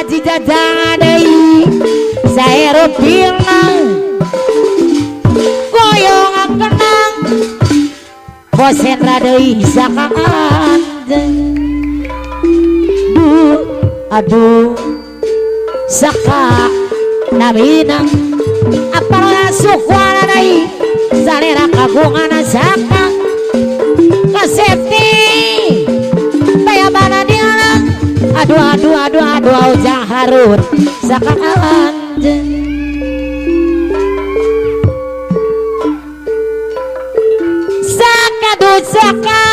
Aji Jajang deui saerupina goyong kenang Bos Hendra deui saka anjeun duh aduh saka nabinang apara sukuana deui salera kagungan saka kasepti baya bana dialang aduh aduh aduh aduh Ujang Harun saka anjeun saka du saka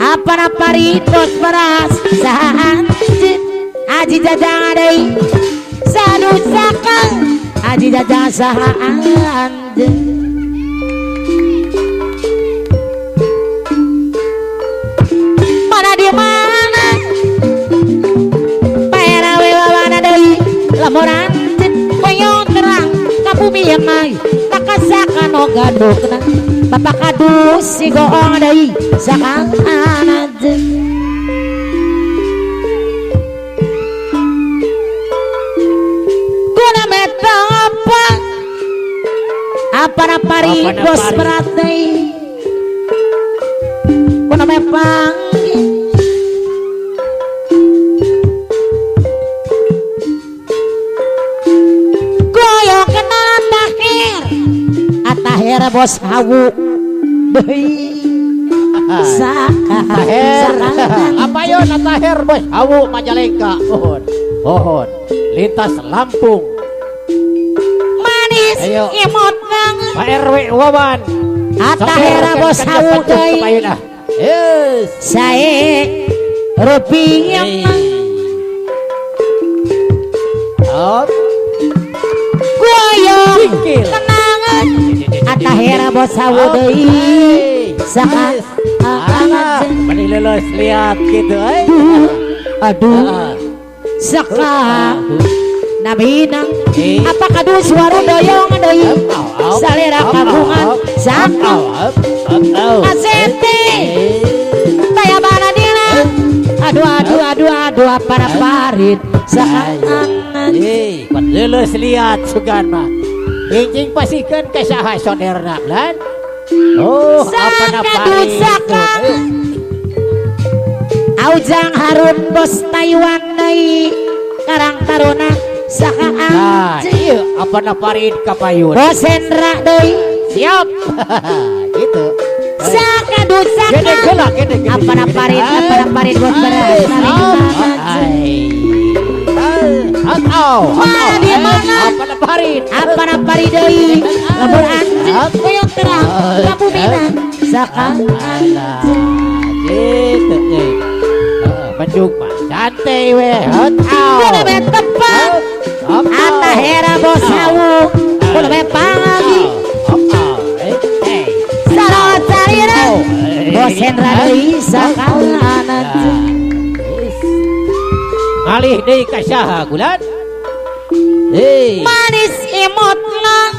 apana paritos beras saha anjeun Aji Jajang deui sadu saka Aji Jajang saha anjeun mana di mana PRW wawana deui lamun anjeun koyong terang ka bumi yang mai takasaka no gadukna bapak kadus si goong deui saka anjeun guna metang apa apana pari bos berat deui guna mepang goyong kenal Tahir Atahir bos hawu deui saka Tahir apa yo Tahir bos hawu Majalengka mohon mohon lintas Lampung manis ayo. Imot nang Pak RW Wawan Atahir bos hawu deui yes sae rupiah up goyong kenangan Atahir bos hawu deui saka meni lulus lihat gitu eh aduh saka nabinang apa kadu suara doyong deui salera kagungan saka asete baya bana dina aduh aduh aduh aduh para parit saka eh lulus lihat sugan mah incing pasikeun ka saha soderna lan oh apa na parit saka Aujang Harun bos Taiwan deui Karang Taruna saka nah anjeun apa na parit kapayun Bos Hendra deui siap gitu saka du saka apa na parit apa na parit bos beras mana di mana apa na parit apa na parit deui lamun anjeun koyong terang ka bumina saka gitu Bandung mah santai we kudu be tepang Atahera bos hawu kudu be pagi salawat salira bos Hendra deui saka anjeun ngalih deui ka saha gulan manis imotna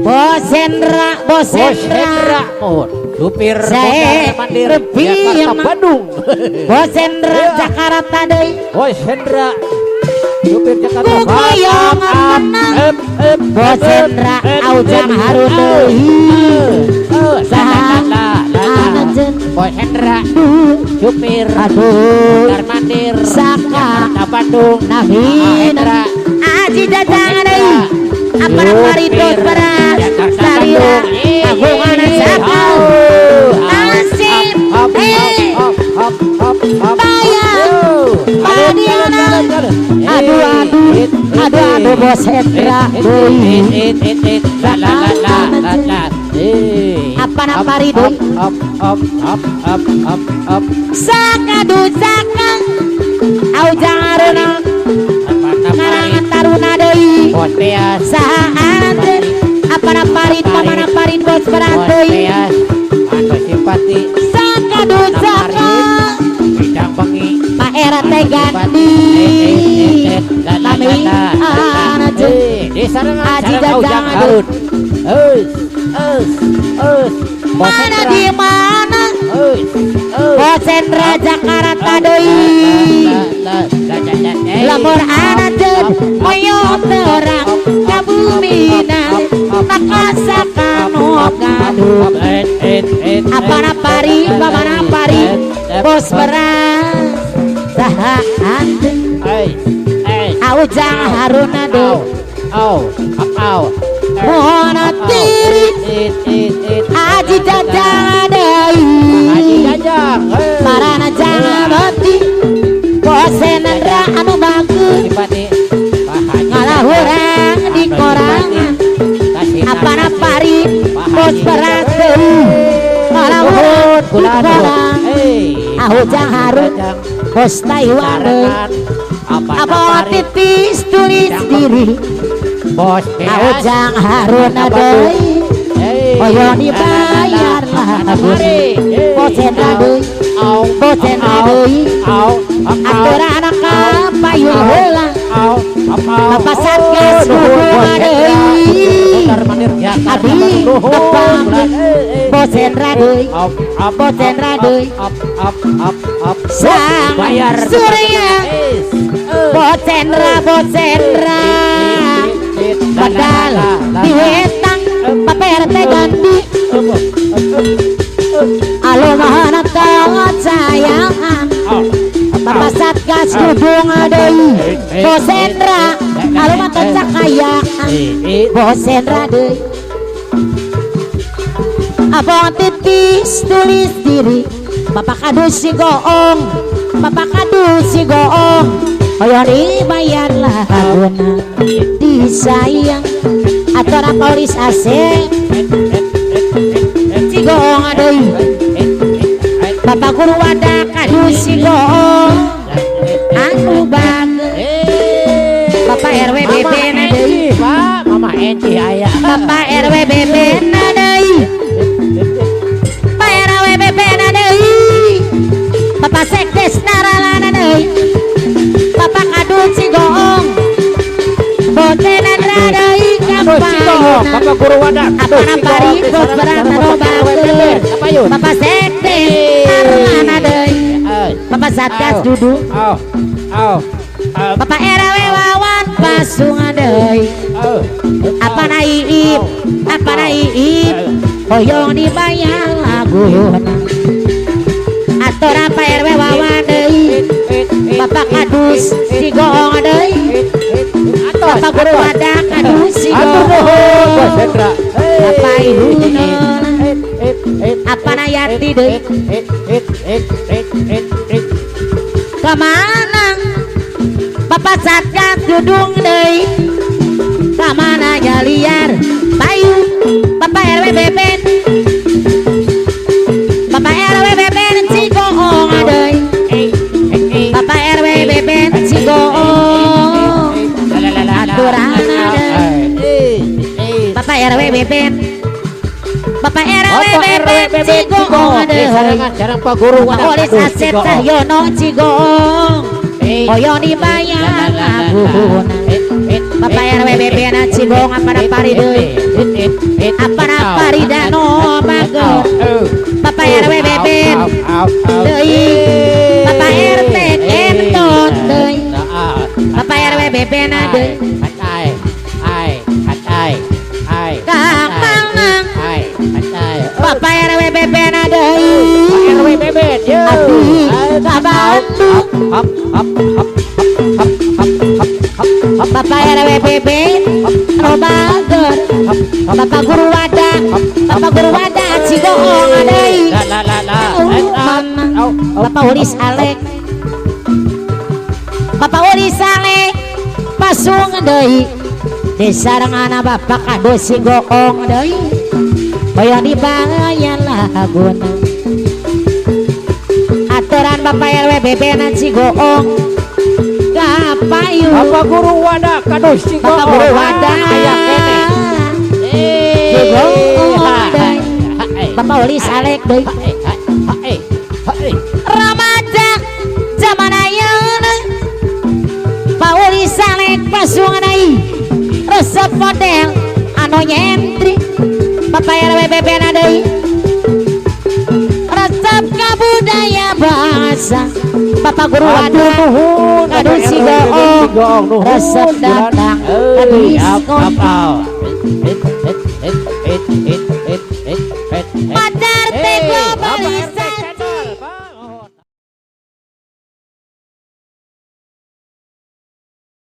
bos Hendra bos Hendra mohon supir mondar mandir Jakarta Bandung Bos Hendra Jakarta deui Bos Hendra supir Jakarta goyong tenang Bos Hendra Aujang Harun deui saha anjeun Bos Hendra supir aduh mondar mandir saka Jakarta Bandung nabina Aji Jajang deui apa parit bos beras salira kagungan saka nasib bayang padiana aduh aduh aduh aduh bos Hendra deui la la la la la apa na parit deui up up up up up up saka du saka Aujang Haruna Karangan Taruna deui saha anjeun apa na parit pamana parit bos beras deui anu simpati saka du saka bidang bengi Pak Era teh Gandhi Tami anjeun Aji Jajang Harun mana di mana Bocendra Jakarta deui Lamur anadeun moyo terang ka bumina Nakasakano gaduh Apana pari pamana pari bos beras saha Aujang Haruna deui Mona tiri Haji Jajang deui Marana jangan beti Bosenandra anu bagus Ngalahurang di korangan Apana pari bos beras deui Ngalahurang di korangan Aujang Harun bos Taiwan deui Apa titis tulis diri Bos Aujang Harun deui Hoyo dibayar lagu Bocendra deui Bocendra deui Aturan kapayun heula Bapak Satgas kudu deui Abi tepang Bocendra deui Bocendra deui Sang Surya Bocendra Bocendra Badal diwetang Bapak RT ganti Alumahana kacayangan Bapak Satgas dudung deui Bocendra alumah kacayaan Bocendra deui Abang titis tulis diri Bapak kadus si goong Bapak kadus si goong Hoyo dibayar laguna disayang Atora polis asep Si goong deui Bapak guru wadah kadus si goong Anu banget Bapak RW BB na deui Mama Enci aya Bapak RW BB na deui Pak RW BB na deui Bapak Sekdes naralana deui Bapak kadus si goong Botenan deui kapayunan Bapak guru wadah Apana pari bos berat anu bagus Bapak Sekdes naralana deui Bapak Satgas duduk Bapak RW Wawan pasungan deui Apana iip Apana iip Hoyong dibayar laguna Atora Pak RW Wawan deui Bapak kadus si goong deui Bapak guru wadah kadus si goong Bapak Ihuna Apana Yati deui Kamana Bapak Satgas dudung deui Kamana liar Bayu Bapak RW Beben Bapak RW Beben Cigoong deui Bapak RW Beben Cigoong Aturana deui Bapak RW Beben Bapak RW Beben Cigoong deui Jarang Pak Guru Bapak Olis Asep Cahyono Cigoong Hoyo dibayar laguna Bapak RW BB na Cigoong apana pari deui Apana pari dano bager Bapak RW BB deui Bapak RT Kentot deui Bapak RW BB na deui Kamanang Bapak RW BB na deui RW BB Abdi ka Bandung Bapak RW BB Robager Bapak Guru Wadah Bapak Guru Wadah Cigoong deui Bapak Ulis Alek Bapak Ulis Alek pasung deui Desa Rengana Bapak kadus Cigoong deui Hoyong dibayar laguna Aturan Bapak RW BB na Cigoong Kapayu Bapak Guru Wadah kadus Cigoong Bapak Guru Wadah aya keneh Cigoong deui Bapak Ulis Alek deui Ramaja zaman ayeuna Pak Ulis Alek pasungan deui resep model anu nyentri Bapak RW BB na deui resep Asa Bapak Guru Aduh ada nuhun Kadu Atuh si RW goong. Cigoong nuhun Resep Bulan. datang Euy, ka diskon. ap, ap, ap. Et, et, et, et.